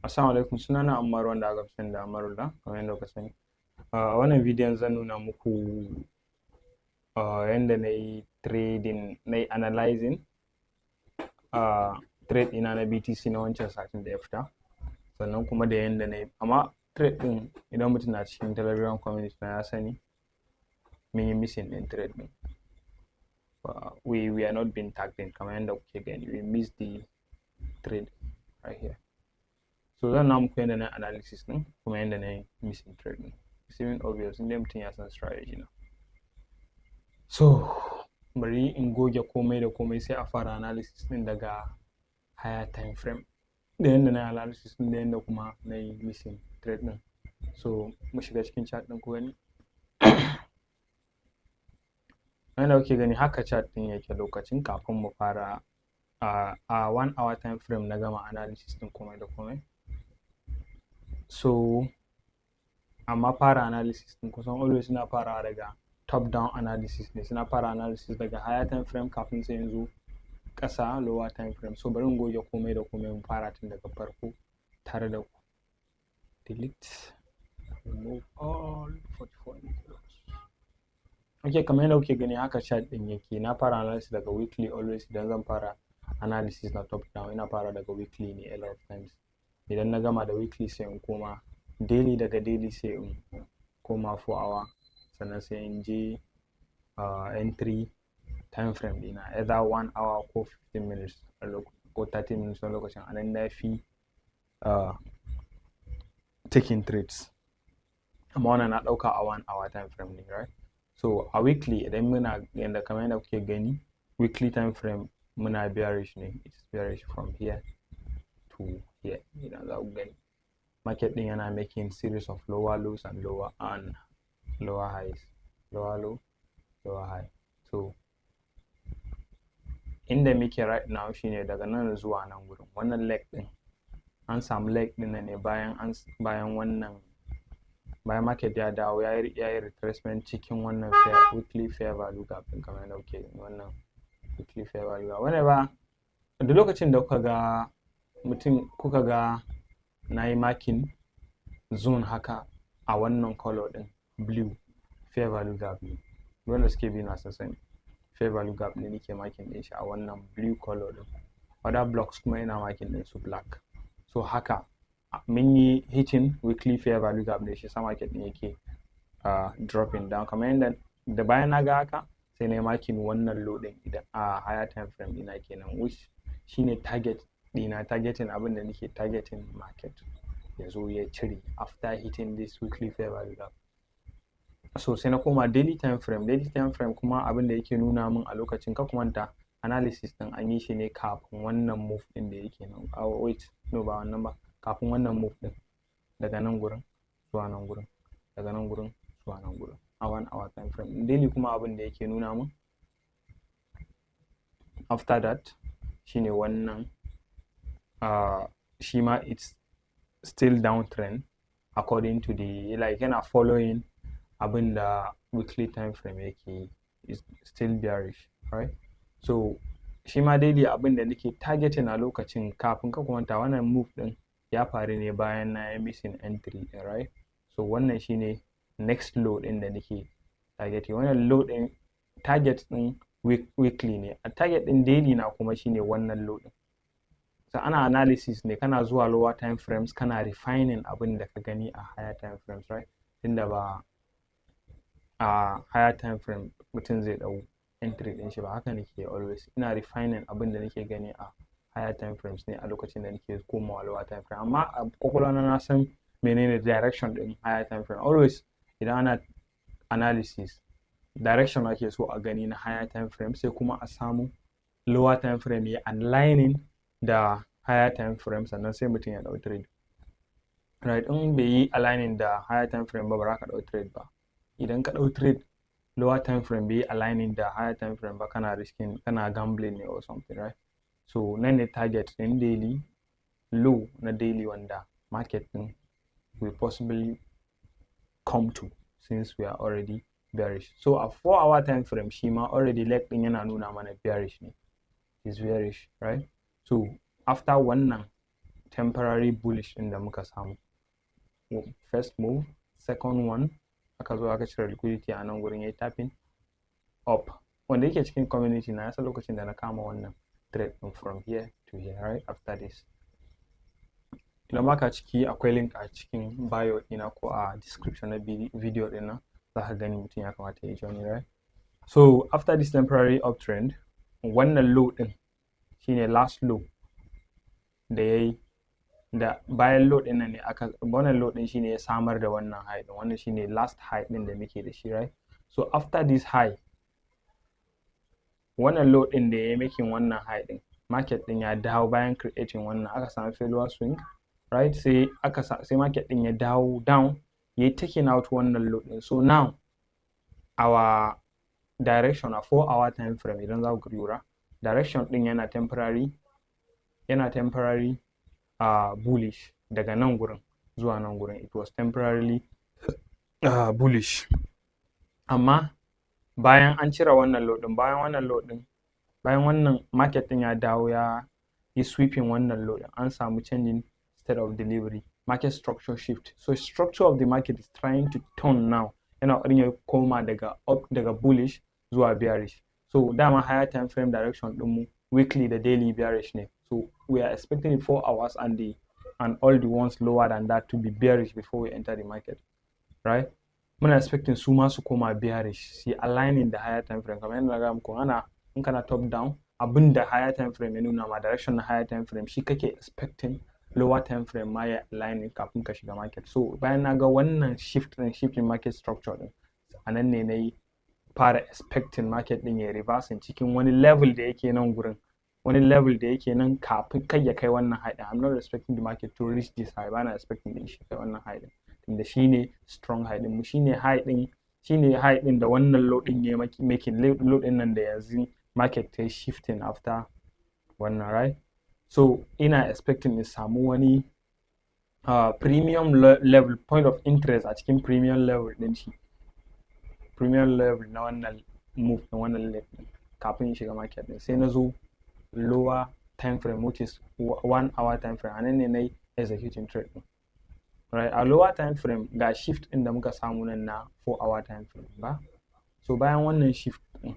Assalamu alaikum, sunana Ammar, wanda aka fi sani da Ammarullah, kamar yadda kuka sani. A wannan bidiyon zan nuna muku yanda na yi trading, na yi analyzing trade ɗina na BTC na wancan satin da ya fita, sannan kuma da yanda na yi. Amma trade ɗin, idan mutum na cikin Telegram community na, ya sani mun yi missing ɗin trade ɗin. We are not being tagged in, kamar yadda kuke gani, we missed the trade right here. So zan nuna muku yadda na yi analysis ɗin, kuma yadda na yi missing trade ɗin. It's even obvious inda mutum ya san strategy na. So bari in goge komai da komai, sai a fara analysis ɗin daga higher time frame, da yadda na yi analysis ɗin, da yadda kuma na yi missing trade ɗin. So mu shiga cikin chart ɗin ku gani. Yadda kuke gani, haka chart ɗin yake lokacin kafin mu fara. A 1 hour time frame na gama analysis ɗin komai da komai. So amma fara analysis ɗin, kusan always ina farawa daga top down analysis ne, suna fara analysis daga higher time frame kafin sai in zo ƙasa, lower time frame. So bari in goge komai da komai, mu fara tun daga farko tare da ku. Delete, remove all 44 indicators. Okay, kamar yadda kuke gani, haka chart ɗin yake. Na fara analysis daga weekly. Always idan zan fara analysis na top down, ina fara daga weekly ne a lot of times. Idan na gama da weekly, sai in koma daily, daga daily sai in koma 4 hour, sannan sai in je entry time frame ɗina, either 1 hour ko 15 minutes ko 30 minutes. Wani lokacin a nan na fi taking trades, amma wannan na ɗauka a 1 hour time frame ne, right? So a weekly, idan muna yanda, kamar yadda kuke gani, weekly time frame muna bearish ne. It's bearish from here to here. Idan za ku gani, market din yana making series of lower lows and lower highs, lower low, lower high. So inda muke right now shine daga nan zuwa nan gurin. Wannan leg din, an samu leg din nan ne bayan wannan, bayan market ya dawo ya yi retracement cikin wannan weekly fair value gap din, kamar yadda kuke gani, wannan weekly fair value gap. Whenever, duk lokacin da kuka ga mutum, kuka ga na yi marking zone haka a wannan color din, blue, fair value gap ne. Wanda suke bi na sun sani fair value gap ne nake marking din shi a wannan blue color din. Other blocks kuma ina marking din su black. So haka mun yi hitting weekly fair value gap ne, shi sa market din yake dropping down. Kamar yadda da bayan na ga haka, sai na yi marking wannan low din idan a higher time frame dina kenan, which shine target dina, targeting abin da nake targeting market ya zo ya cire after hitting this weekly fair value gap. So sai na koma daily time frame. Daily time frame kuma, abin da yake nuna min a lokacin, ka manta analysis din an yi shi ne kafin wannan move din da yake nan. Oh wait, no, ba wannan ba, kafin wannan move din daga nan gurin zuwa nan gurin, daga nan gurin zuwa nan gurin, a 1 hour time frame. Daily kuma, abin da yake nuna min after that shine wannan, shi ma it's still downtrend according to the, like, yana following abin da weekly time frame yake yi, is still bearish, right? So shi ma daily, abin da nake targeting a lokacin, kafin ka manta wannan move din ya faru ne bayan na yi missing entry, right? So wannan shine next low din da nake targeting. Wannan low din target din weekly ne. A target din daily na kuma shine wannan low din. So ana analysis ne, kana zuwa lower time frames, kana refining abin da ka gani a higher time frames, right? Tunda ba a higher time frame mutum zai ɗau entry ɗin shi ba. Haka nake always, ina refining abin da nake gani a higher time frames ne a lokacin da nake komawa lower time frame. Amma a kwakwalwa na san menene direction ɗin higher time frame. Always idan ana analysis, direction ake so a gani na higher time frame, sai kuma a samu lower time frame ya aligning da higher time frame, sannan sai mutum ya ɗau trade, right? In bai yi aligning da higher time frame ba, ba za ka ɗau trade ba. Idan ka ɗau trade, lower time frame bai yi aligning da higher time frame ba, kana risking, kana gambling ne or something, right? So nan ne target ɗin daily, low na daily wanda market ɗin will possibly come to, since we are already bearish. So a 4 hour time frame, shi ma already leg ɗin yana nuna mana bearish ne, is bearish, right? So after wannan temporary bullish ɗin da muka samu, first move, second one, aka zo aka cire liquidity a nan gurin, yayi tapping up. Wanda yake cikin community na yasa lokacin da na kama wannan trade ɗin from here to here, right after this. Idan baka ciki, akwai link a cikin bio ɗina ko a description na video ɗin nan, za ka gani. Mutum ya kamata ya join, right? So after this temporary uptrend, wannan low ɗin shine last low da ya yi. Da bayan low ɗin nan ne aka, wannan low ɗin shine ya samar da wannan high ɗin. Wannan shine last high ɗin da muke da shi, right? So after this high, wannan low ɗin da ya yi making wannan high ɗin, market ɗin ya dawo. Bayan creating wannan, aka samu failure swing, right? Sai market ɗin ya dawo down, ya yi taking out wannan low ɗin. So now our direction a 4 hour time frame, idan za ku lura, direction ɗin yana temporary bullish. Daga nan gurin zuwa nan gurin, it was temporarily bullish. Amma bayan an cire wannan low ɗin, bayan wannan low ɗin, bayan wannan market ɗin ya dawo ya yi sweeping wannan low ɗin, an samu changing state of delivery, market structure shift. So structure of the market is trying to turn now, yana ƙoƙarin ya koma daga up, daga bullish zuwa bearish. So dama higher time frame direction ɗinmu, weekly da daily, bearish ne. So we are expecting 4 hours and all the ones lower than that to be bearish before we enter the market, right? Muna expecting su ma su koma bearish, su aligning da higher time frame. Kamar yadda na gaya muku, ana in kana top down, abin da higher time frame ya nuna ma, direction na higher time frame, shi kake expecting lower time frame ma ya aligning kafin ka shiga market. So bayan na ga wannan shift din, shifting market structure din, a nan ne na yi fara expecting market din ya reversing cikin wani level da yake nan gurin, wani level da yake nan kafin kai ya kai wannan high din. I'm not expecting the market to reach this high. Bana expecting din shi kai wannan high din, tunda shine strong high din mu, shine high din, shine high din da wannan low din ya making, low din nan da yanzu market ta shifting after wannan, right? So ina expecting in samu wani premium level, point of interest a cikin premium level din shi, premium level na wannan move na wannan leg din, kafin in shiga market din. Sai na zo lower time frame, which is 1 hour time frame. Anan ne na yi executing trade din, right? A lower time frame, ga shift din da muka samu nan na 4 hour time frame ba. So bayan wannan shift din,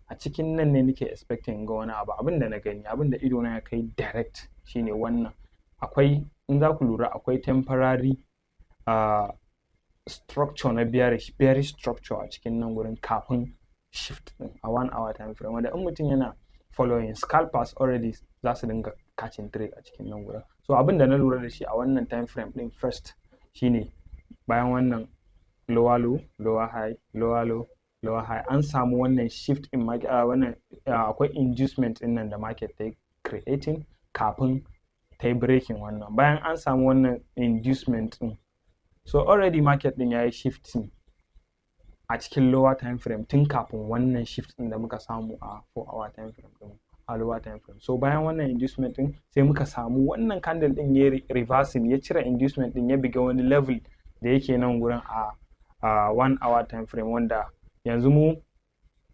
a cikin nan ne nake expecting ga wani abu. Abin da na gani, abin da ido na ya kai direct, shine wannan. Akwai, in za ku lura, akwai temporary structure na bearish structure a cikin nan gurin kafin shift din a 1 hour time frame, wanda in mutum yana following scalpers already, za su dinga catching trade a cikin nan gurin. So abin da na lura da shi a wannan time frame din first shine, bayan wannan lower low, lower high, lower low, lower high, an samu wannan shift in market, wannan akwai inducement din nan da market ta yi creating kafin ta yi breaking wannan. Bayan an samu wannan inducement din, so already market din ya yi shifting a cikin lower time frame tun kafin wannan shift din da muka samu a 4 hour time frame din, a lower time frame. So bayan wannan inducement din, sai muka samu wannan candle din ya reversing, ya cire inducement din, ya biga wani level da yake nan gurin a 1 hour time frame, wanda yanzu mu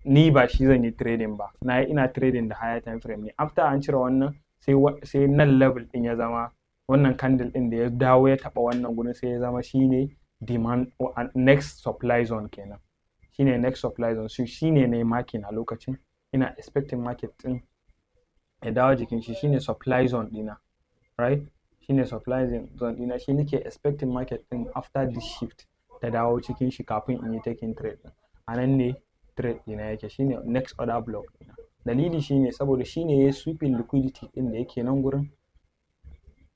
ni ba shi zan yi trading ba. Na ina trading da higher time frame ne. After an cire wannan, sai nan level din ya zama, wannan candle din da ya dawo ya taba wannan gurin, sai ya zama shine demand, next supply zone kenan, shine next supply zone. So shine na yi marking a lokacin. Ina expecting market din ya dawo jikin shi. Shine supply zone dina, right? Shine supply zone dina. Shi nake expecting market din after this shift ta dawo cikin shi kafin in yi taking trade din. A nan ne trade dina yake, shine next order block dina. Dalili shine saboda shine ya sweeping liquidity din da yake nan gurin,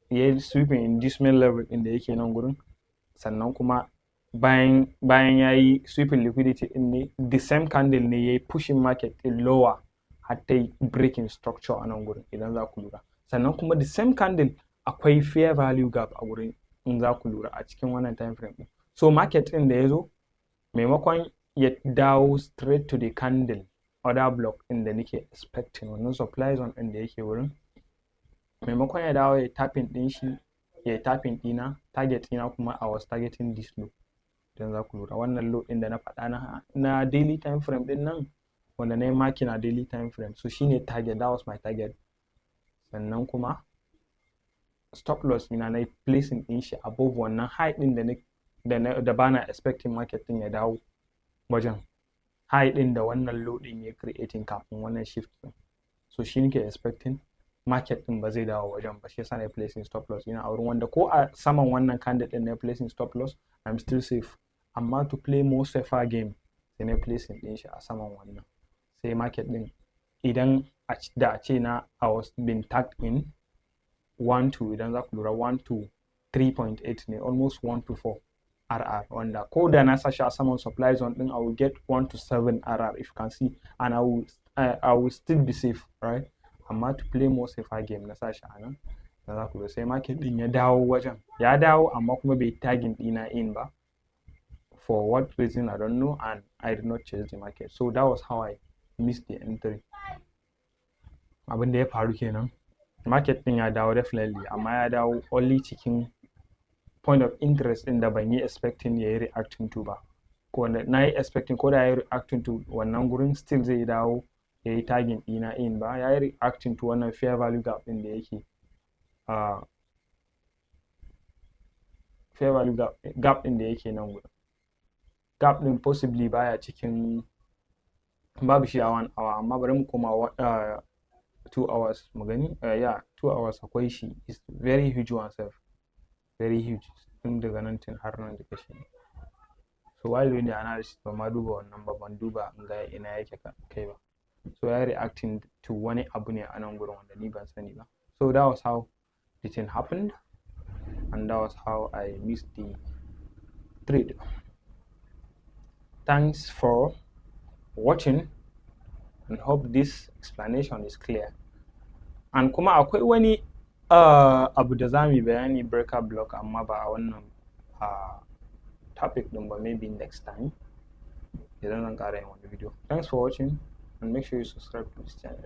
ya sweeping inducement level din da yake nan gurin. Sannan kuma bayan ya yi sweeping liquidity din ne, the same candle ne ya yi pushing market din lower har ta yi breaking structure a nan gurin, idan za ku lura. Sannan kuma the same candle, akwai fair value gap a gurin, in za ku lura a cikin wannan time frame din. So market din da ya zo, maimakon ya dawo straight to the candle order block din da nake expecting, wannan supply zone din da yake wurin, maimakon ya dawo ya tapping din shi, ya tapping dina, target dina kuma, I was targeting this low. Idan za ku lura, wannan low din da na faɗa na daily time frame din nan, wanda na yi marking a daily time frame, so shine target. That was my target. Sannan kuma stop loss ina na placing din shi above wannan high din da bana expecting market din ya dawo wajen high din da wannan low din ya creating kafin wannan shift din. So shi nake expecting market din ba zai dawo wajen ba, shi yasa na placing stop loss ina a wurin, wanda ko a saman wannan candle din na placing stop loss, I'm still safe. Amma to play more safer game, sai na placing din shi a saman wannan. Sai market din idan da a ce na I was been tagged in 1 to, idan za ku lura, 1 to 3.8 ne, almost 1 to 4 RR, wanda ko da na sa shi a saman supply zone din, I will get 1 to 7 RR, if you can see, and I will still be safe, right? Amma to play more safer game, na sa shi a nan da za ku ga sai market din ya dawo wajen, ya dawo, amma kuma bai tagging dina in ba. For what reason, I don't know, and I did not chase the market. So that was how I missed the entry. Abin da ya faru kenan. Market din ya dawo definitely, amma ya dawo only cikin point of interest din da ban yi expecting ya yi reacting to ba, ko wanda na yi expecting ko da ya yi reacting to wannan gurin, still zai dawo ya yi tagging ɗina in ba. Ya yi reacting to wannan fair value gap ɗin da yake fair value gap ɗin da yake nan gurin. Gap ɗin possibly baya cikin, babu shi a 1 hour, amma bari mu koma 2 hours mu gani. Yeah, 2 hours akwai shi. Is very huge one sef, very huge, tun daga nan tun har nan duka shi. So while doing the analysis, ba ma duba wannan ba, ban duba in ga ina yake kai ba. So ya reacting to wani abu ne a nan gurin wanda ni ban sani ba. So that was how the thing happened and that was how I missed the trade. Thanks for watching and hope this explanation is clear. And kuma akwai wani abu da za mu yi bayani, breaker block, amma ba a wannan topic din ba, maybe next time idan zan ƙara yin wani video. Thanks for watching and make sure you subscribe to this channel.